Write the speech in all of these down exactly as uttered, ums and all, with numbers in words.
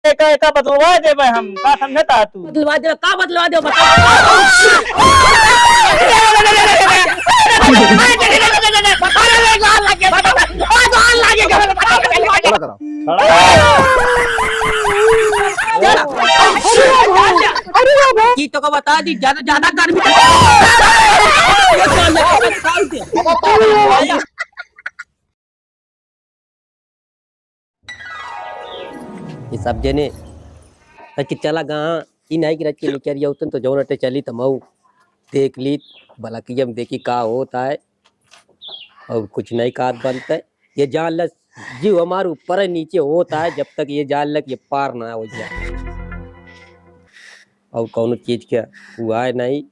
एका, एका बतलवा देबे हम, का समझत हा तू? बतलवा देबे, का बतलवा देबे, बता। खड़ा कराओ। कि तोका बता दी, ज्यादा, ज्यादा गर्मी। ये सब जने, कि चला गा, ई नाहीं कि रच के निकल जाओ, तुम तो जौन अटे चली, त मऊ देख ली, बलकिया में देखी का होत है, और कुछ नहीं कात बनते। ये जान ल, जीव हमार ऊपर है, नीचे होत है, जब तक ये जान ल कि ये पार ना हो जाए, और कौनो चीज के हुआ है नहीं,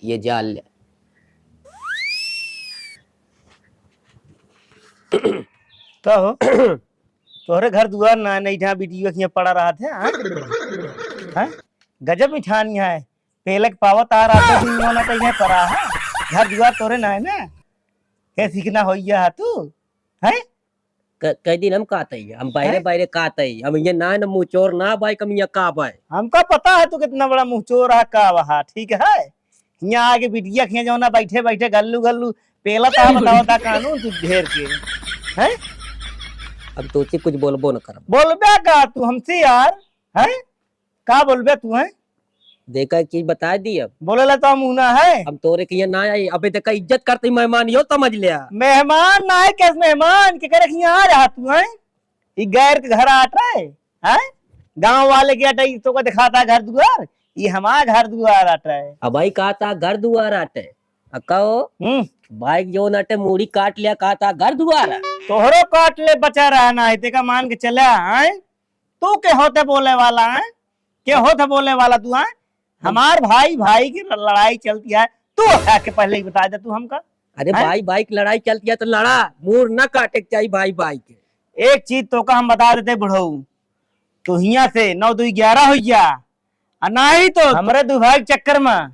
ये जान ले। का हो? तोहरे घर दुआर ना, नहीं जहाँ बिटिया के यहाँ पड़ा रहत है, हाँ? हाँ? गजब मिठानी है। पेलक पावत आ रहा था, दिन में ना कहीं पड़ा है। घर दुआर तोरे ना है ना? के सीखना होइया है तू? हैं? क-, कई दिन हम कहत हई, हम बाहरे हैं? बाहरे कहत हई, हम ये ना, ना मुँहचोर ना बाई, हम ये का बाई। हमका पता है तू कितना बड़ा मुँहचोर है, का बहा, ठीक है? यहाँ आके बिटिया खिया जाओ ना, बैठे बैठे गल्लू गल्लू पेला ता बताओ ता कानून तू घेर के, हैं? अब तो उसे कुछ बोलबो न करब। बोलबे का तू हमसे यार, हैं? का बोलबे तू, हैं? देखा, एक चीज बता दी अब। बोलेला तो मुँह ना है। हम तोरे के यहाँ ना आई। अबे देखा, इज्जत करते ही मेहमान यो समझ लिया। मेहमान ना है, कैसे मेहमान? के करे के यहाँ आ रहा तू, हैं? ई गैर के घर आट रहे, हैं? गाँव वाले के अटे, ई तोका दिखाता घर दुआर, ई हमार घर दुआर आट रहे। अब भाई कहता घर दुआर आटे। आ कहो, हम्म। बाइक जौन अटे मूड़ी काट लिया, कहता घर दुआर है। तोहरो काट ले बचा रहा ना है, तेका मान के चला, हैं? तू के होते बोले वाला है? के होते बोले वाला तू है? हमार भाई भाई की लड़ाई चलती है, तू आके पहले ही बता दे तू हमका। अरे हैं? भाई भाई की लड़ाई चलती है तो लड़ा, मूड़ ना काटे के चाहिए भाई भाई के। एक चीज तोका हम बता देते बुढ़ऊ, तू हियां से नौ दुई ग्यारह हो गया, आ नाही तो हमरे दुभाई के चक्कर में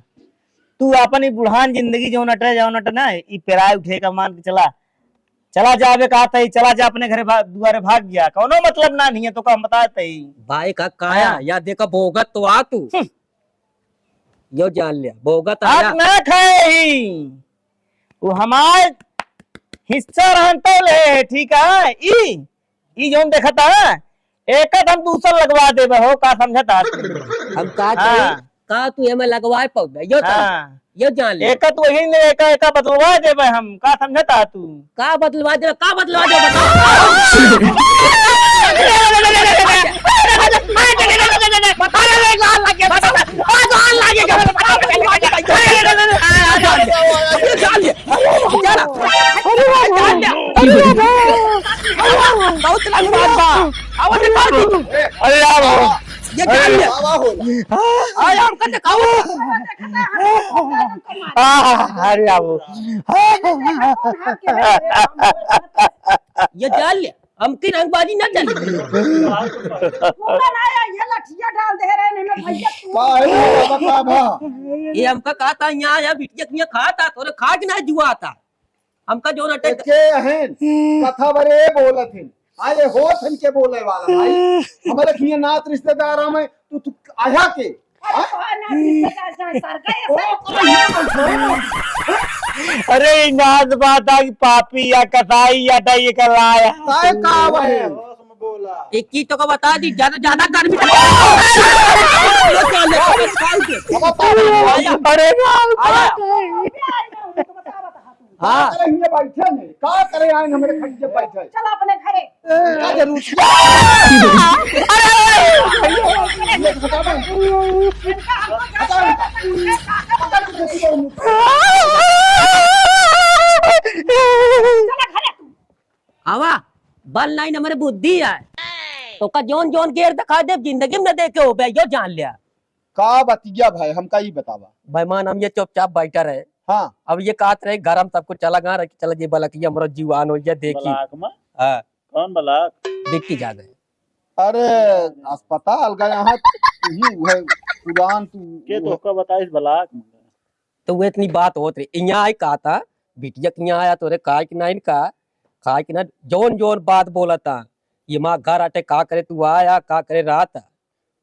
तू अपन ई बुढ़ान जिंदगी जौन अटे, जौन अटे ना, ई पेराय उठे का मान के चला। चला जा, अबे कहत ही, चला जा अपने घरे भा-, दुआरे भाग गया। कौनो मतलब ना नहीं है, तोका हम बताते ही। भाई का काया, हाँ। या देखा भोगत तो आ तू। हम्म। यो जान लिया, भोगत हाथ आया। ना खाए ही। वो हमार हिस्सा रहन तो ले, ठीक है? ई ई जौन देखत ह, एक हम दूसर लगवा देबे हो, का समझत ह? हम का हाँ। चाही? का तू एमे लगवाए पौबे? यो तो, हाँ। यो जान ले। एक तू वही ने, एक, एक बदलवा देबे हम, का समझत ह तू? का बदलवा देबे? का बदलवा देबे? बता। अरे, लाल लगे, बता। आ, लाल लगे, बता। अरे, जान ले। अरे, जान ले। अरे, जान ले। अरे, बहुत लंबा बा। अरे, अरे, अरे, ये जान ले। बाबा होला। आया, हमका देखाओ। आ, अरे, आओ। ये जान ले, हमकी रंगबाजी ना चली। पूरा ना आया, ये लठिया डाल दे रहे हैं, भैया, तू। का है, बाबा, का भा? ये हमका कहत ह, यहाँ आया, बिटिया के यहाँ खात ह, तोरे खा के ना जुआत ह। हमका जो ना टेक- एके अहन, कथा बरे बोलत हन। आए होत हन के बोले वाला भाई। हमारे खिए नात रिश्तेदार हमें, तू, तू आया के? अरे हाँ? कौन नात रिश्तेदार जाए, सर का ये ओ, सर? कौन है, कौन है? अरे, ई नात बात आ कि पापी या कसाई या डाई के लाया। काय का वही? एक चीज तोका बता दी, ज्यादा, ज्यादा गर्मी। अरे राम। हाँ। अरे, हियाँ बैठे नहीं, का करे आए हमरे खटिया बैठे? चल अपने घरे। का जरूरत? अरे, अरे, अरे, ये हटा दे। इनका हमको हटा दे। चल घरे तू। आवा, बल नाइन हमरे बुद्धि आए। तोका जौन जौन गेर दिखा दे, जिंदगी में न देखे होबे, यो जान लिया। का बतिया भाई, हमका ई बतावा। भाई मान, हम ये चुपचाप बैठा रहे। हाँ। अब ये कहत रहे, घर हम सबको चला गा रहे, चला जे बलकिया हमरो जीवान हो गया, देखी। बलाक में? हाँ। कौन बलाक? बिट्टी जागे। अरे, अस्पताल गया है, तू ही है, पुरान तू के तोहका बताइस बलाक में? तो वो इतनी बात होत रही, यहाँ आई कहा था, बिटिया के यहाँ आया तो रे, खाए कि ना इनका, खाए कि ना, जौन जौन बात बोला था, ये माँ घर आटे का करे तू आया, का करे रात।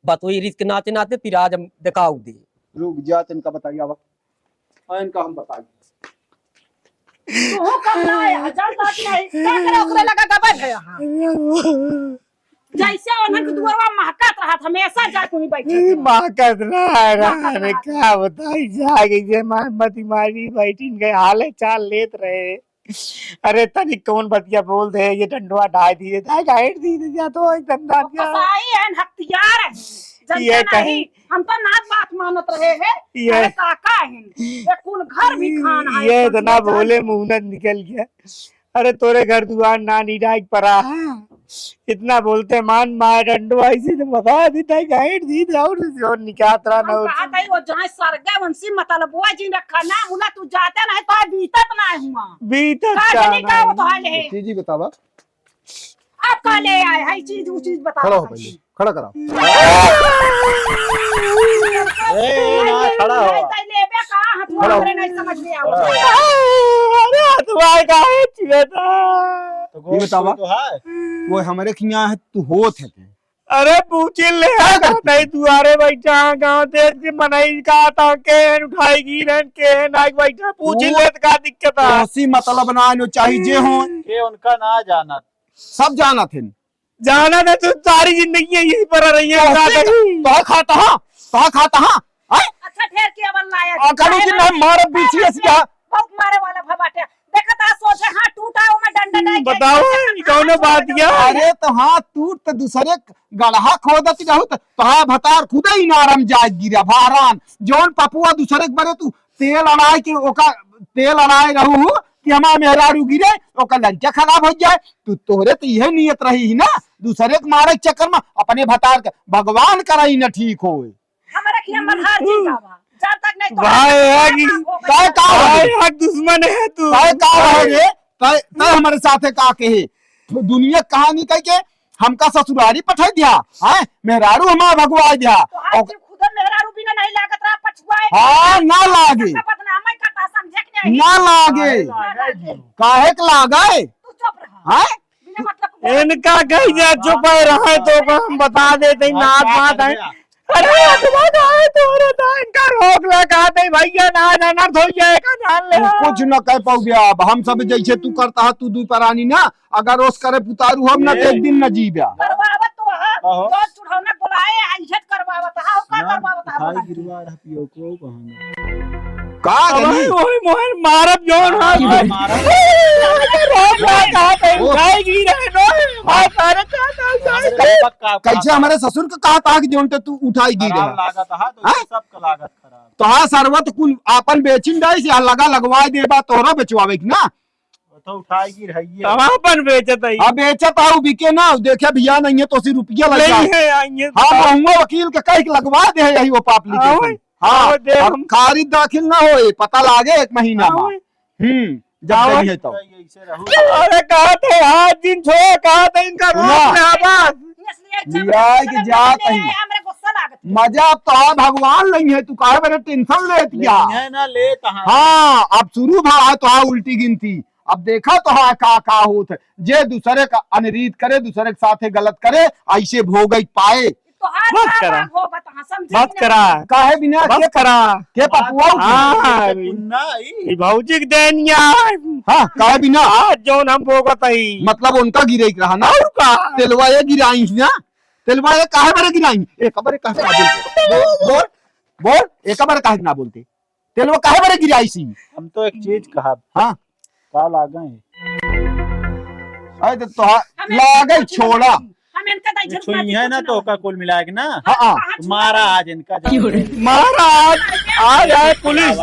बतोई रिस्क नाचे नाचे तिराज हम देखाऊ दे। रुक जा, तनिका बताई आवा। हाँ, इनका हम बताई। तू कब ना आया? जल बात नहीं। का करे ओकरे लगा गबल है यहाँ? जैसे उन्हन के दुआरवा महकत रहत, हमेशा जाके वहीं बैठे ई रहो। महकत ना है, महकत अरे ना। का बताई, जाके जे माँ मती मारी बैठिन के हाले चाल लेत रहे। अरे तनी कौन बतिया बोल दे, ये डंडवा डाल दिए, डाल, डाल दिए, जा तो एक धंधा तो दिया। कसाई है, हत्यार है, जनता ये कहीं नहीं, हम तो नाच बात मानत रहे हैं। ये अरे काका है, ये कुल घर भी खान है, ये इतना जनता बोले नहीं। मुंह न निकल गया। अरे तोरे घर दुआर ना निराई परा है। इतना बोलते मान मार डंडो ऐसे तो बता देता है, गाइड दी दे और से और निकात रहा ना हम हो। कहा था वो जहाँ सरगे उनसे मतलब वो जिन रखा ना, मुला तू जाते नहीं तो बीतत ना हुआ। बीतत का का जाने ना का वो तो हुआ। हाल है। जी, जी, बतावा। आप का ले आए है चीज, वो चीज बतावा खड़ा हो भाई। पहले, खड़ा कराओ। ए, ना, खड़ा हो। नहीं, नहीं, लेबे का, हम खड़ा हो। हमरे नहीं समझ में आवत। खड़ा हो। अरे, तुम्हारे का है, चुएता? तो ये बतावा। तो है। वो हमरे खिया है, तू होत है ते। अरे, पूछी ले, का करती? नहीं, दुआरे बैठा है, गाँव देश के मनई का, ता के हैं, उठाई गिरन के हैं, नाई बैठा, पूछी वो ले, का दिक्कत है? ऐसी मतलब ना आनो चाहिए, जे हो। के उनका ना जानत। सब जानत है। जाना था तू सारी जिंदगी यहीं पर रही है, तोहसे का-, तोह खाता हाँ, तोह खाता हाँ, हैं? अच्छा, ढेर के अवन लाया आ, जी। कानू जी, मैं मारब बीच में से क्या? बहुत मारे वाला भा बाटे। देखा था, सोचे हाथ टूटा, वो मैं डंडा हम्म, नहीं बताओ, खेलता। ई कौनो हाथ बात छोड़ दो। क्या? अरे, तो हाथ टूट, तो दूसरे गड़हा खोदत रहू, तो तोहा भतार खुदे इनारम जाए गिरा, बहरान। जौन पपुआ दूसरे के बरे तू तेल अड़ाए के, ओका तेल अड़ाए रहू कि हमार मेहरारू गिरे, ओकर लड़का खराब हो जाए। तू, तोहरे तो इहे नियत रही ही ना, दूसरे के मारे के चक्कर में अपने भतार के भगवान कराई न ठीक होए। हमारा खिया मल्हार जी का बा। जब तक नहीं तो भाई, हमारा आग, काम होगा। काय का भाई, भाई? आग दुश्मन है तू। काय का है रे? काय, काय हमारे साथे का कहे? दुनिया कहानी कह के हमका ससुरारी पठाई दिया, हैं? मेहरारू हमार भगवाई दिया। तो आज और तू खुद मेहरारू बिना नहीं लागत रहा, पछुआए। हाँ, ना लागे। सबका बदनामी करता, समझे कि नहीं? ना लागे। अरे, लागे जी। काहे के लागे? तू चुप रहा। हैं? बिना मतलब के बोल। इनका कहीं जा चुप है रहे तो को हम बता देते हैं, हाँ, नाथ क्या बात कर है। दिया? अरे, अगवा का है तोरे तो इनका रोक लगा दे भैया, ना, ना, ना, धोइया का जान ले। तू कुछ न कह पाओगे अब, हम सब जैसे तू करता है, तू दू परानी ना, अगर ओस करे पुतारू हम ना, तो ए। एक दिन न जीब्या। करवावत तो हा, आहो। रोज चुढ़ौना बोलाए, आ इज्जत करवावत हा, ओकर ना, करवावत हा, भाई बोला। गिरवा रहा पियो को कहानी। का अब गली? हम ओही मोहन मारब जौन हाँ, हाथ हाँ, में। मारब। रोज रात हाथ है, ओ। उठाई गिरा है, नो। हाँ। हाथ सारे का, का, का, हमारे का। पक्का, कैसे पक्का। हमारे ससुर का कहा था कि जौन ते तू उठाई गिरा? खराब लागत हा, तो हाँ? सबका लागत खराब। तो हाँ, सरवत कुल आपन बेचिन डाइस या लगा लगवाए देबा, तोहरा बेचवावे के ना? वो तो उठाएगी रहिए। तब अपन बेचत है। अब बेचत आऊ बिके ना, देखे भैया नहीं है तो उसी रुपया लग नहीं जाए। है, आइए हाँ, तो। महुआ वकील के कह के लगवा दे है यही वो पाप लिखे हाँ, थे। हाँ, हाँ, दे अब हम। खारिज दाखिल ना होए, पता लागे एक महीना हाँ, में। वही। हम्म, जब हाँ, नहीं है तो। ऐसे रहू। अरे कहा थे हाथ दिन छोड़, कहा थे इनका रोक सुना। ले आवाज। इसलिए जब लिया के इसलिए जात नहीं है। आए, हमरे गुस्सा लागत है। मजा अब तो आ भगवान नहीं है, तू काहे बड़े tension लेत नहीं क्या? है ना, ले कहाँ? हाँ, अब शुरू भा है तो आ उल्टी गिनती। अब देखा तो हाँ का, का होत है। जे दूसरे का अनरीत करे, दूसरे के साथे गलत करे, ऐसे भोगै के पाए। तोहार बस का करा। राग हो, बता, समझे बस कि नहीं? करा। काहे बिना बस के करा। के पपुआ उठे? हाँ, पुन्ना ई। ई भौजी के देनिया। हाँ, काहे बिना? आज जौन हम भोगत हई। मतलब उनका गिरे के रहा ना? और का? तेलवा ये गिराई ना? तेलवा ये काहे बरे गिराई? एक बारे काहे ना बोलते? बोल, बोल, बोल, एक बारे काहे ना बोलते? तेलवा काहे बरे गिराई सी? हम तो एक चीज कहब। हाँ। का लागे? अरे तो तोहा-, हम इनका लागे कुछ छोड़ा। नहीं। हम इनका दाई ये झूठ छुई बात है कुछ ना तो ना। ओका कुल मिला के ना। हाँ, हाँ। कहाँ छुआ मारा है? आज इनका जान। मारा आज, आज आए पुलिस।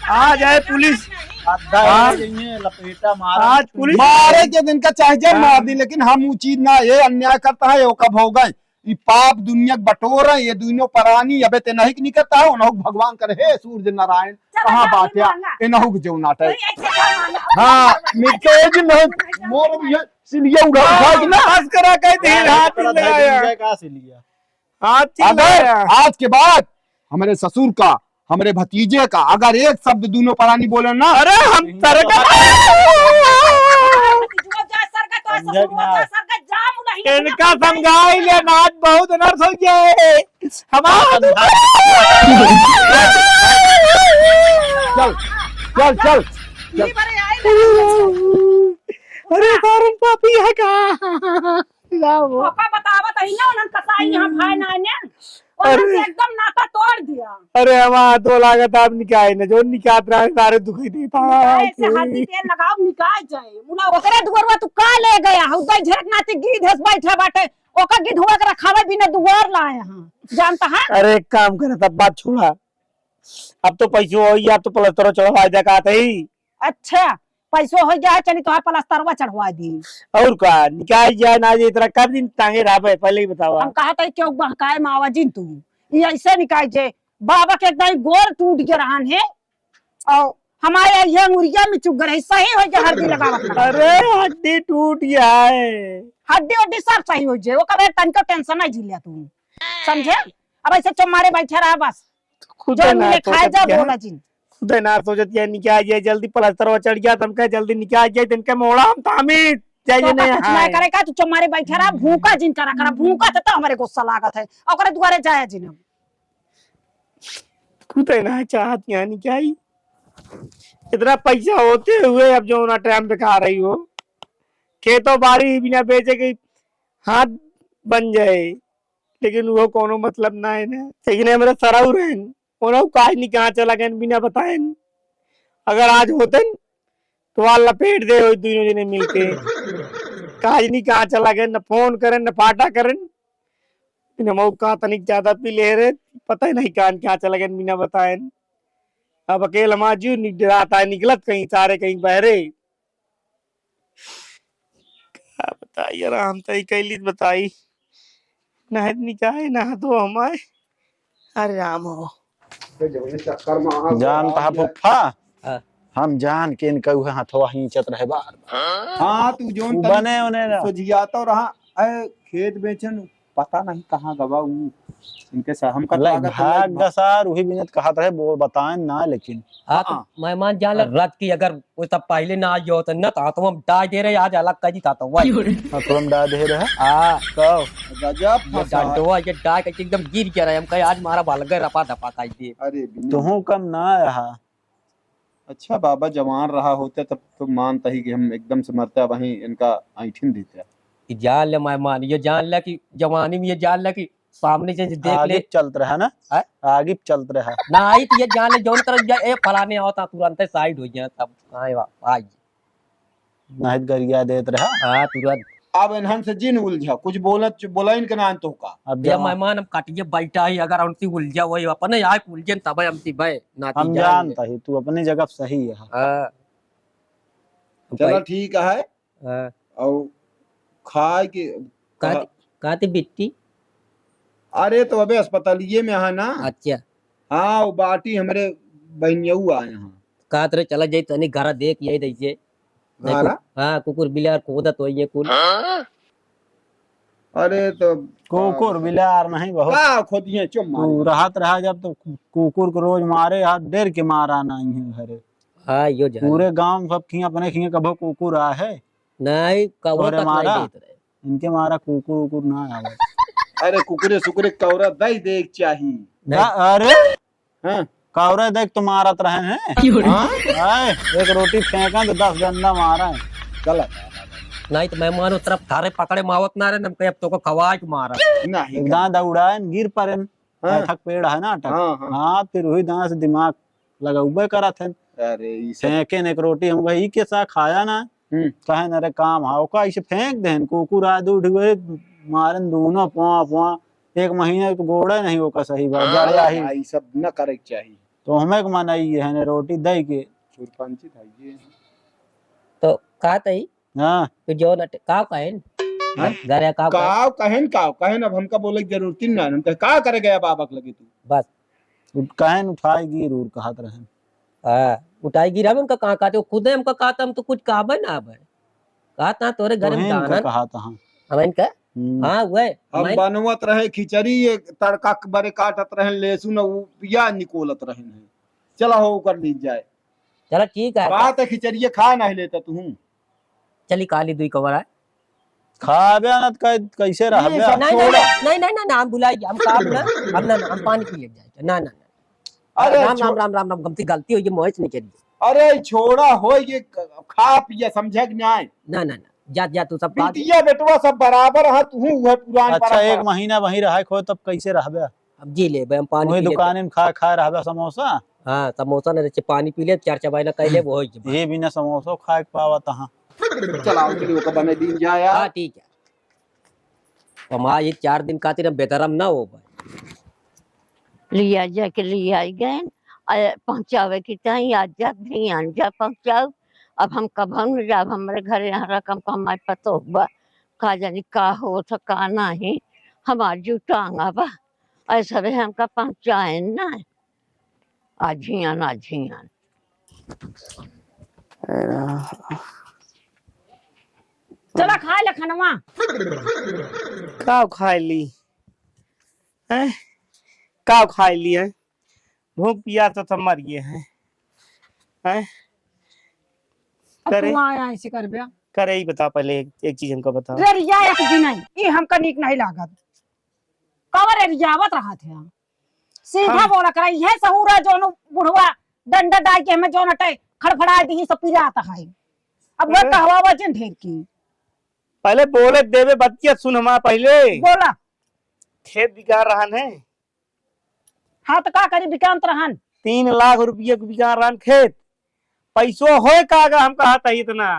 आज आए पुलिस। आधा हाँ। हो गई है, लपेटा मारा। आज पुलिस मारे के दिन का चाहे जे हाँ। मार दी, लेकिन हम उ चीज ना, ये अन्याय करता है, ओका भोगै। ई पाप दुनिया के बटोर है, ये दुइनो परानी अबे ते नहीं निकलता है, उनहु भगवान करे, हे सूर्य नारायण, चलो, कहाँ जाओ, बाटे? मांगा। इनहु के जो नाटे। वही ऐसे का मांगा। हाँ, मिर्चेज नहीं, मोर ये सिलिया उठा, उठा के ना। बस करा, कह दे, हाँ, हाथ थोड़ा नहीं लगाया। दे दीजिए, का सिलिया? हाथ नहीं अगर लगाया। आज के बाद हमरे ससुर का, हमरे भतीजे का, अगर एक शब्द दुइनो परानी बोले ना, अरे हम सरगा। भतीजुआ जा सरगा, तो समझे ससुर ना? जा सरगा, जा कहीं इनका समझाई ले, नाथ बहुत अनर्थ हो गया है। हमारा चल, चल, चल, चल। अरे कारण पापी है का? जाओ। ओका बतावत ही ना, उन्हन कसाई यहाँ भाई ना आने। उन्हन से अरे। एकदम नाता तोड़ दिया। अरे हमार तो लागत आप निकाय न, जो निकात रहा है, सारे दुखी देता है। ऐसे हल्दी तेल लगाओ, निकाय जाए। मुला ओकरे दुआरवा तू का ले गया? हऊ दई झरक नाती गिद्ध हस बैठा बाटे। ओका गिद्ध हुआ के रखावे बिना दुआर लाए हैं। जानता है? अरे एक काम करे, तब बात छोड़ा। अब तो पैसो हो या तो प्लस्तरो चढ़वा दे का तई। अच्छा, पैसो हो गया है, चली तोहार प्लस्तरवा चढ़वा दी। और का, निकाय जाए ना जे इतना कब दिन टांगे रहबे, पहले ही बतावा। हम कहा था क्यों बहकाए मावा जी तू, ये ऐसे निकाय जे, बाबा के एकदम गोर टूट गया रहन है, और हमारे ये अंगुरिया में चुग रही, सही हो गया हड्डी लगावत रहा। अरे हड्डी टूट गया है। हड्डी उड्डी सब सही हो जाए, वो कबे तनिको टेंशन नहीं झीलिया तू, समझे? अब ऐसे चुम्मारे बैठे रहा बस। खुदे जो ना मिले खाए सोचत जा, है। बोला जिन। खुदे ना सोचत है, निकाय जाए, जल्दी प्लस्तरवा चढ़ गया, तुम कहे जल्दी निकाय जाए, दिन के मोड़ा हम थामी जाइए तो नहीं का कुछ ना है। करे का, तू चुम्मारे बैठा रहा, भूखा जिन करा करा, भूखा तो, तो हमारे गुस्सा लागत है, ओकरे दुआरे जाया जिन हम। खुदे ना चाहत है निकाय, इतना पैसा होते हुए अब जो ना टाइम पे खा रही हो, खेतों बाड़ी बिना बेचे के हाथ बन जाए, लेकिन वो कोनो मतलब ना है ना। लेकिन हमरे सरऊ रहन, उन्हों काज नहीं कहाँ चला गए बिना बताएन। अगर आज होतन, तो वाल लपेट दे हो दोनों जने मिलके। काज नहीं कहाँ चला गए, न फोन करन, न पाटा करन। लेकिन हम का तनिक ज्यादा पी ले रहे, पता ही नहीं कान कहाँ चला गए बिना बताएन। अब अकेल हमार जीव नि-, डरात है, निकलत कहीं सारे कहीं बहरे। का बताई, आराम तई कैली बताई। नहर निकाय, नहा दो हमाय। अरे राम हो। जान तहा फुफ्फा, हाँ। हम जान के इनका उहे हथवा खींचत रहे बार बार। हाँ, तू जोन उ तनी बने ओने ना। सोझियातो रहा, ए, खेत बेचन, पता नहीं कहाँ गवा उ। इनके सा-, हमका तो लाइक लागत भाग लाइक बा। गसार, उही बिनत कहत रहे, वो बताएन ना, लेकिन हाँ, तो हाँ। मेहमान जान ले, हाँ। रात की अगर वो सब पहले ना आइयो होते ना, तो हाथों में डाल दे रहे, आज अलग कर दी था तो वही। हाथों में डाल दे रहे? हाँ। कब? गजब ये फंसा। डंडवा, ये डाल के एकदम गिर गया रहे, हम कहे, "आज मारा भाल गए, रफा दफा कर दिए।" अरे बिना। तुहूँ कम ना रहा। अच्छा बाबा, जवान रहा होते तब तो मानता ही कि हम एकदम से मरते, वहीं इनका ऐंठिन देते। ये जान ले मेहमान, ये जान ले कि जवानी में ये जान ले कि सामने से देख आगे ले। चलत रहा ना? हैं? आगे चलत रहा। ना आई तो ये जान ले, जौन तरफ जा, ए, फलाने आवता, तुरंत साइड हो गया, तब आए वा-, आई। नहीं तो गरिया देत रहा। हाँ, तुरंत। अब इन्हन से जिन उलझा, कुछ बोला, बोला इनके नाम तो का। अब ये जमा- मेहमान हम काटिए बैठा ही, अगर हमसे उलझा वही, अपने यहाँ उलझे तब हमसे भाई, ना हम जान जानता ही, तू अपनी जगह सही है। हाँ। चला भाई। ठीक है। हाँ। और खाए के काती, कहा- काती बिट्टी? अरे तो अबे अस्पतालिये में है ना। अच्छा। हाँ, वो बाटी हमरे बहनियऊ आए हैं। कात रे चला जाई तनी घरा देख यही दइसे। नहीं घरा? कु-, हाँ, कुकुर बिलार खोदत होइए कुल। अरे तो कुकुर बिलार नहीं बहुत। का खोदिए चुप मारे। तू रहत रहा जब तो कु-, कुकुर को रोज मारे, हाथ डर के मारा नहीं है घरे। हाँ, यो जान। पूरे गांव सब खिया अपने खिया कभो कुकुर आ है। नहीं, कौवा तोरे तक मारा? नहीं देत रहे। इनके मारा कुकुर उकुर ना आवे। अरे कुकुरे सुकुरे कौरा दई दे एक चाही। नहीं। का-, अरे? हाँ। कौरा देख तो मारत रहे हैं। हाँ? आए, एक रोटी फेंका तो दस डंडा मारा है। गलत। नहीं तो मेहमान उस तरफ थारे पकड़े मावत ना रहे, हम कहे अब तो को खवाए के मारा। नहीं, एकदम गलत। दौड़ाए न गिर पड़े न। हाँ। अटक पेड़ है ना, अटक। हाँ, हाँ। हाँ, फिर वही दांत से दिमाग लगउबे करत हन। अरे, ई सब फेंके न एक रोटी, हम कहे, "ई के सा खाया ना?" हम्म। कहे न, "अरे, काम हा, ओका ऐसे फेंक देन, कुकुर आ दू ढुए, मारन दूनो, पुआ, पुआ।" एक महीना तो गोड़े नहीं ओका सही बा, हाँ, जड़िया ही। हाँ, ई सब न करे के चाही। तो हमें एक मनई है न रोटी दे के। सुरपंची था ये। तो का तई? हाँ। तो जो न, का कहेन? हाँ? घरे का कहेन? काव कहेन, काव कहेन, अब हमका बोले की जरूरत ही ना, हम कहे, "का करे गया बाबा के लगे तू?" बस। उठ-, कहेन उठाए गिर उर कहत रहन। हाँ, उठाए गिर, हम उनका कहाँ कहते, वो खुदे हमका कहता, हम तो कुछ कहबे ना आबे। कहता, "तोरे घर में तोहे इनका दानन।" कहत हाँ। हम इनका? हम्म। हाँ, वह, हम हम बनवत रहे खिचड़ी, ये तड़का के बरे काटत रहे, लहसुन, वो प्याज निकोलत रहे हैं। चला हो, ओकर लीज जाए। चला, ठीक है। बात है, खिचड़िया खा नहीं लेता तू। चली, काली दुई कवर आए। खाबे ना त कै-, कैसे रहबे? नहीं, नहीं, नहीं, नहीं, नहीं, नहीं, हम भुलाइ गए, हम खाब ना, हम ना, ना, हम पानी पी ले जाए, ना, ना, ना। अरे राम, छो-, राम, राम, राम, राम, गलती, गलती होइ गई, मोहित नहीं करिए। अरे छोड़ा, होइ गए, क-, खा पिया, समझे कि नहीं? ना, ना, ना, जा, जा, तू सब खा। बिटिया बेटवा सब बराबर है, तू हूँ वह पुरान अच्छा, परंपरा। एक महीना वहीं रहा खो, तब कैसे रहबे? अब जी ले, हम पानी वही पी लेते। दुकान में खा, खा रहबे समोसा। हाँ, समोसा ना, जैसे पानी पी ले, चार चबाई ना कह ले, वो होइ गई। ये बिना समोसा खाए के पावत हाँ। चलाओ, चलिए, ओकर बने दिन जाए यार। हाँ, ठीक है। हम आज ये चार दिन खातिर हम बेदरम ना हो पाए। लिया जाके लियाइ गए, अ, पहुँचावे के चाही, आज जा, ध्यान जा पहुँचाओ। अब हम कभौ न जाब, हमरे घरे यहाँ रकम कमाए पतो बा, का जानी का होत ह, का नाही, हमार जीव टांगा बा, ऐसा भी हमका पहुँचाए ना। आ झियान, आ झियान। चला खाइ ले खनवा। का खाइ ली? हैं? का खाइ ली है? भूख पियास तो सब मर गए हैं। हैं? अब करे? तू आया ऐसे करबे? करे, ई बता पहले, एक, एक चीज हमका बता। रे रिया, एक दिन नहीं, ई हमका नीक नहीं लागत। कवर रे रियावत रहा थे। सीधा हाँ। बोला करा, इहे सहूर है, जौन बुढ़वा डंडा डाल के हमें जौन अटे खड़खड़ाए दी, सब पिरात है। अब वह अरे। कहवावा जिन ढेर की। पहले बोले देवे बतिया सुन हमार पहले। बोला। खेत बिका रहन है। हाँ, तो का करी, बिकांत रहन। तीन लाख रुपये के बिका रहन खेत। पैसो होए का अगर हम कहत है इतना,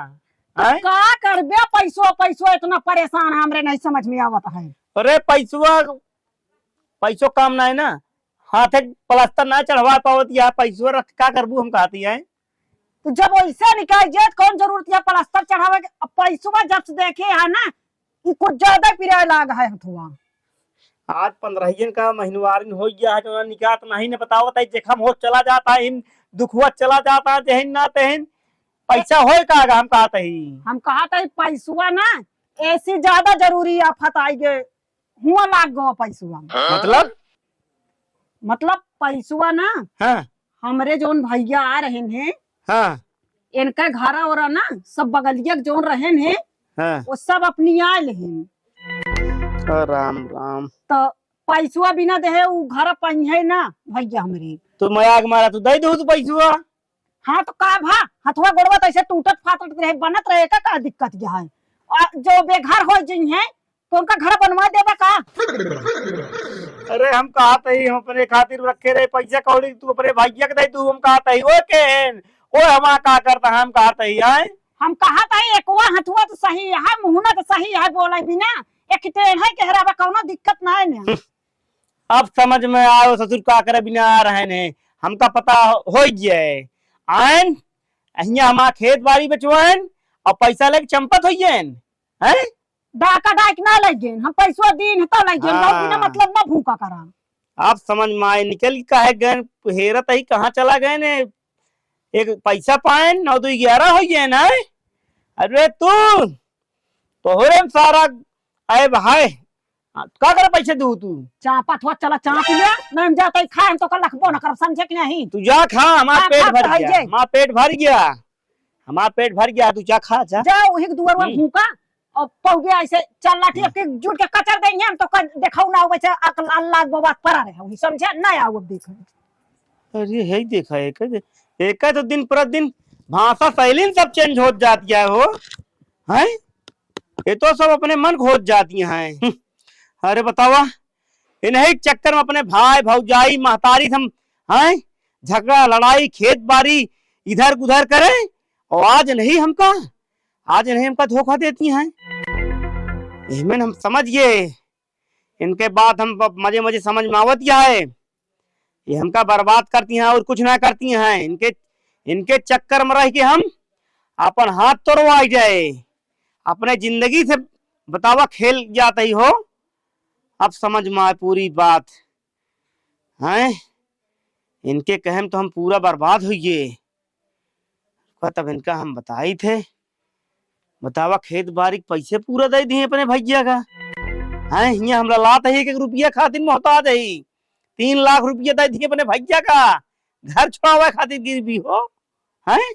तो हैं? का करबे पैसो, पैसो इतना परेशान है, हमरे नहीं समझ में आवत है। अरे पैसवा, पैसो काम ना है ना, हाथे प्लास्टर ना चढ़वा पावत या पैसवा रख का करबू हम कहती है। तो जब वैसे निकाल जे, तो कौन जरूरत है प्लास्टर चढ़ावे के? अब पैसवा जब से देखे है ना, ई कुछ ज्यादा पिराए लाग है हथुआ। आज पन्द्रहियन का महीनवारिन हो गया है, जो निकात नहीं न बतावत है, जखम हो चला जाता है, हिन दुखवा चला जाता है, जहिन ना तहिन। पैसा होए का आगा हम कहत ही। हम कहत ही पैसवा ना, ऐसी ज्यादा जरूरी आफत आई गे, हुआ लाग गो पैसवा। मतलब? मतलब पैसवा ना, हाँ। हमरे जौन भैया आ रहेन हैं, हाँ। इनका घरा ओरा ना, सब बगलिया के जौन रहेन हैं, हाँ। वो सब अपनी आए लेहिन। ओ राम राम। तो पैसवा बिना देहे उ घर पइहे ना भैया हमरे। तो मयाक मारा तू दे दो तू पैसवा। हाँ तो का भा, हथवा गोड़वा तो ऐसे टूटत फाटत रहे, बनत रहे, का, का दिक्कत क्या है? आ, जो बेघर हो जइहे, तो उनका घर बनवा देबा का? अरे हम कहत ही, हम अपने खातिर रखे रहे पैसा कौड़ी, तू अपने भैया के दे, तू हम कहत ही, ओए केहन, ओए हमार का करता, हम कहत ही, आए? हम कहत ही, एकवा हथुआ तो सही है, मुहना तो सही है, बोले बिना, एक टेढ़ है, कह रहा बा, कौनो दिक्कत ना है ना। अब समझ में आयो ससुर का करे बिना आ रहे ने, हमका पता हो गया है। आयन, अहिया हमार खेत बाड़ी बेचवाएन, और पैसा लेके चंपत होइएन, हैं? डाका डाक ना लइ गेन, हम पैसवा दीन तो लइ गेन, हाँ। बहुत बिना मतलब ना भूखा करा। आप समझ में आए, निकल के काहे गए, हेरत ही कहाँ चला गए ने? एक पैसा पाएन, नौ दो ग्यारह हो गए ना। अरे तू, तोहरे में सारा ऐब है। हाँ, का करे पैसे दू तू? चापा थोड़ा चला, चाप लिया, नहीं हम जाते ही खाए, हम तो कल रखबो ना करब, समझे कि नहीं? तू जा खा, हमार हाँ, पेट खा भर तो है गया, ये। हमार पेट भर गया, हमार पेट भर गया, तू जा खा, जा। जा वही के दुआर में हम्म। भूखा, और पहुगे ऐसे चल लाठी हम्म। के जुट के कचर देंगे हम तो कल देखाऊ ना होवे से अकल अल्लाह बाबा परा रहे होगी, समझे? ना आओ अब देखो। अरे है देखा, एक, एक तो दिन पर दिन भाषा शैली सब चेंज होत जाती है हो, हैं? ये तो सब अपने मन खोज जाती हैं। हम्म। अरे बतावा, इन्हीं चक्कर में अपने भाई, भौजाई, महतारी से हम, हैं? झगड़ा, लड़ाई, खेत बाड़ी, इधर उधर करें, और आज नहीं हमका, आज नहीं हमका धोखा देती हैं। इहमें हम समझ गए, इनके बात हम ब-, मजे मजे समझ में आवत गया है। ये हमका बर्बाद करती हैं और कुछ ना करती हैं। इनके, इनके चक्कर में रह के हम अपन हाथ तोड़वाई जाए, अपने जिंदगी से बतावा खेल जात ही हो। अब समझ में आए पूरी बात, हैं? इनके कहे में तो हम पूरा बर्बाद हुई गए। का तब इनका हम बताई थे, बतावा खेत बारी के पैसे पूरा दे दिए अपने भैया का, हैं? हियाँ हमरा लात है एक एक रुपया खातिर मोहताज है, तीन लाख रुपया दे दिए अपने भैया का, घर छुड़ावे खातिर गिरवी हो, हैं?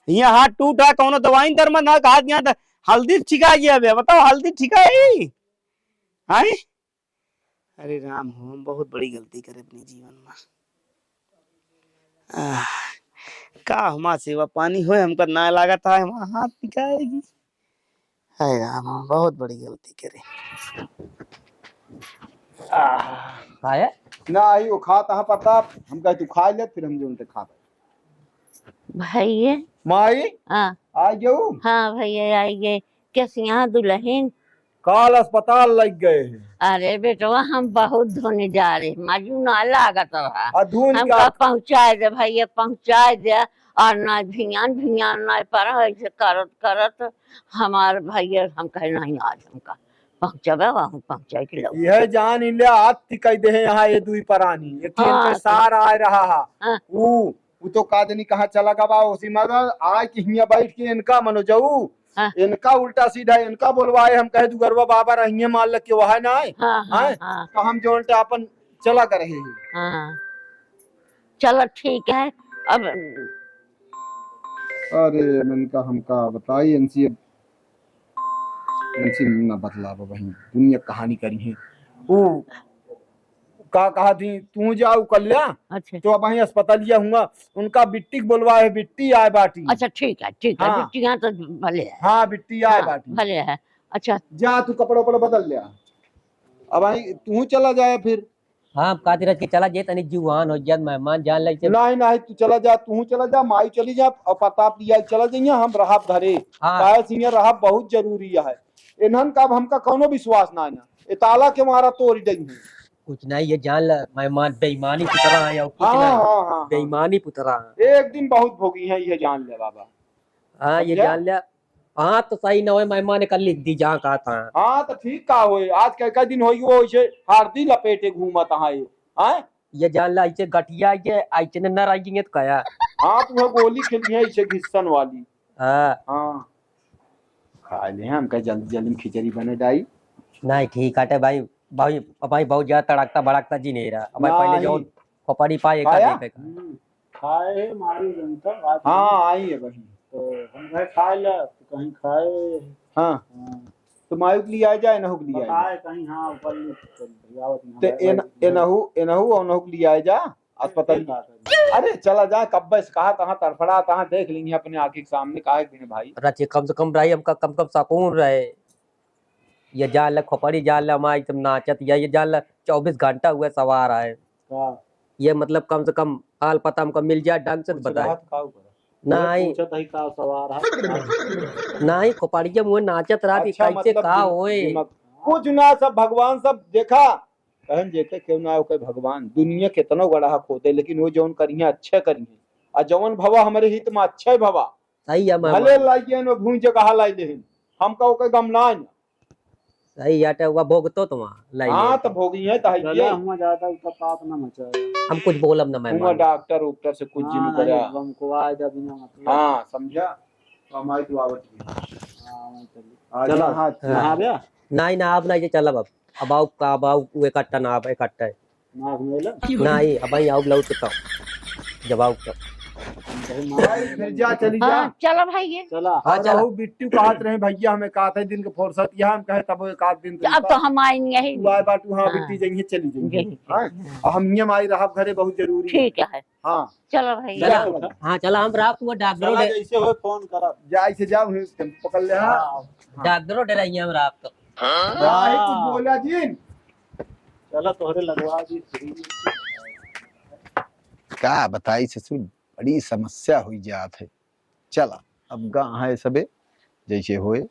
हियाँ हाथ टूटा, कौनो दवाई दरमा ना, कहा हियाँ द-, हल्दी ठिका गया बे, बताओ, हल्दी ठिका ही? आय? अरे राम हो, हम बहुत बड़ी गलती करे अपने जीवन में। आह, का हमार सेवा पानी होए, हमका ना लागत है, हमार हाथ निकालेगी। हाय राम, हम बहुत बड़ी गलती करे। आह। खाए? ना आई, वो खात हा प्रताप, हम कहे तू खा ले, फिर हम जो उनसे खा पाए। भैया। माई? हाँ। आ गयो? हाँ भैया, आई गए। कैसे यहाँ दुल्हन? काल अस्पताल लग गए हैं। अरे बेटवा, हम बहुत धुन जा रहे, मजू ना लागत रहा। आ धुन हमका का? पहुँचाए दे भैया, पहुँचाए दे। और ना भियान, भियान ना पर ऐसे करत, करत हमार भैया, हम कहे, "नहीं, आज हमका पहुँचबे, वहाँ पहुँचाए के लौट।" यह जान ले, आज ती कह दे हैं यहाँ ये दुई परानी। एक हाँ, इनका तो सार आए रहा है। हाँ। ऊ उ तो का जनी कहाँ चला गवा, उसी मगर आय कि हियाँ बैठ के इनका मनो जाऊ, हाँ। इनका उल्टा सीधा इनका बोलवाए, हम कहे दुगरवा बाबा रहिए मान लग के वह ना आए, हाँ, हाँ, हैं? हाँ। तो हम जो उल्टा अपन चला कर रहे हैं। हाँ। चलो ठीक है, अब अरे मन का हमका बताई इनसे, इनसे ना बतलावा बहिन, दुनिया कहानी करी है। वो का कहा थी, तू जाओ कल्या, अच्छा। तो अब वहीं अस्पतालिया हुआ, उनका बिट्टी के बोलवा है, बिट्टी आए बाटी। अच्छा, ठीक है, ठीक है, हाँ। बिट्टी यहाँ तो भले है। हाँ, बिट्टी आए हाँ, बाटी। भले है। अच्छा। जा, तू कपड़ा उपड़ा बदल ले। अब वहीं तू चला जाए फिर। हाँ, हम कहते रह के चला जे, तनी जुआन हो जात, मेहमान जान लग से। नहीं, नहीं, तू चला जा, तू चला जा, माई चली जा, और प्रताप लिया चला जाइए, हम रहब घरे। हाँ। काहे से यहाँ रहब बहुत जरूरी है। इन्हन का अब हमका कौनो विश्वास ना है ना। ए ताला के मारा तोड़ देंगे। कुछ नहीं, ये जान ले, मेहमान बेईमानी की तरह है, और कुछ हाँ, नहीं। हाँ, हाँ, हाँ। बेईमानी की तरह है। एक दिन बहुत भोगी है, ये जान ले बाबा। हाँ, ये समझा? जान ले। हाँ, तो सही न होए, मेहमान कर लिख दी, जहाँ कहा था। हाँ, तो ठीक का होए, आज कई, कई दिन होई, वो इसे हरदी लपेटे घूमत है, हाँ? ये जान ले, ऐसे गठिया, ये ऐसे न रह गए तो कया। हाँ, तू है गोली खेली है, इसे घिस्सन वाली। हाँ। हाँ। खा ले, हम कहे जल्दी, जल्दी में खिचड़ी बने डाई। नहीं, ठीक हटे भाई, भाई, भाई बहुत ज्यादा तड़कता भड़कता जी नहीं रहा। अब भाई पहले नहीं। जो खोपड़ी पाए, एक खाया? देखे का। हम्म। खाए है मारू जनता, आज हाँ, नहीं। आई है बहिन। तो हम कहे खाए ला, तो कहीं खाए। हाँ। हाँ। तो मायू के लिए आ जाए, नहू के लिए आ जाए। बताए कहीं, हाँ, ऊपर ले चल, भैया, आवत नहीं, तो हमारे एन-, भाई एनहू, एनहू और नहू के लिए आ जा, अस्पताल। ठीक बात है। अरे, चला जा, कब्बे से कहा, तहाँ तड़फड़ा, तहाँ देख लेंगे अपने आँखी के सामने, काहे के बिना भाई। रचे, कम से कम रही, हमका कम से कम सुकून रहे। ये जान ले, खोपड़ी जान ले, हमार एकदम नाचत, या ये जान ले, चउबीस घंटा हुए सवार है। का? ये मतलब कम से कम हाल पता हमको मिल जाए ढंग से तो कुछ बताए। राहत का ऊपर? नहीं। पूछत है का सवार है? नहीं, खोपड़िया मुँह नाचत रहा कि अच्छा, कैसे मतलब का दुन-, होए। दिमाग, कुछ ना, सब भगवान सब देखा। कहन जेके क्यों ना ओके भगवान, दुनिया केतनो गड़हा खोदे, लेकिन वो जौन करिहे अच्छे करिहे, आ जौन भवा हमरे हित में अच्छे भवा। सही है, मैं भले मान- लाइए न भूंज जगह लाई लेहिन, हमका ओके गम ना है। सही है, तो वह भोगतो तो वहाँ लाई हाँ, ले। तो भोगी है, तो है चला ये। हुआ ज्यादा उसका पाप ना मचाए। हम कुछ बोलब ना, मैं हुआ मान- डॉक्टर उक्टर से कुछ हाँ, जिन नहीं, करा। बम को आ जा बिना मतलब। हाँ, समझा? तो हमारी तो आवत भी। हाँ, वही चलिए। आ चला। जा, हाँ, हाँ। नहा गया? नहीं, ना, अब नहीं, चलब अब। अब आओ का, अब आओ, वो इकट्ठा ना, अब इकट्ठा है। नाक में ले। नहीं, अब आई आओ, लौट के तो। जब आओ तो। भाई, फिर जा, चली जा। हाँ, चलो भाई, ये। चला। हाँ, और चला। रहू बिट्टू कहत रहे, "भैया, हमें एक आध दिन के फुर्सत, यहाँ हम कहे, तब एक आध दिन तो अब तो रुका। हम आएंगे ही तू आए बाटू, हाँ, हाँ। बिट्टी जाइए, चली जाइए।" जाइए। हाँ? और हम नियम आई रहब घरे, बहुत जरूरी है। ठीक है। हाँ। चलो भाई। चला, चला। हाँ, चला, हम रात को डॉक्टरो चला, डे- जैसे हो फोन करब। जा, ऐसे जाओ, वहीं टेम्पो पकड़ ले, हाँ। हाँ। डॉक्टरो डराइए हम रात को। हाँ, ही कुछ बोला जिन। चला, तोहरे लगवा दी free। का बताई ससुर, बड़ी समस्या हुई जात है। चला, अब गा है सबे, जैसे होए,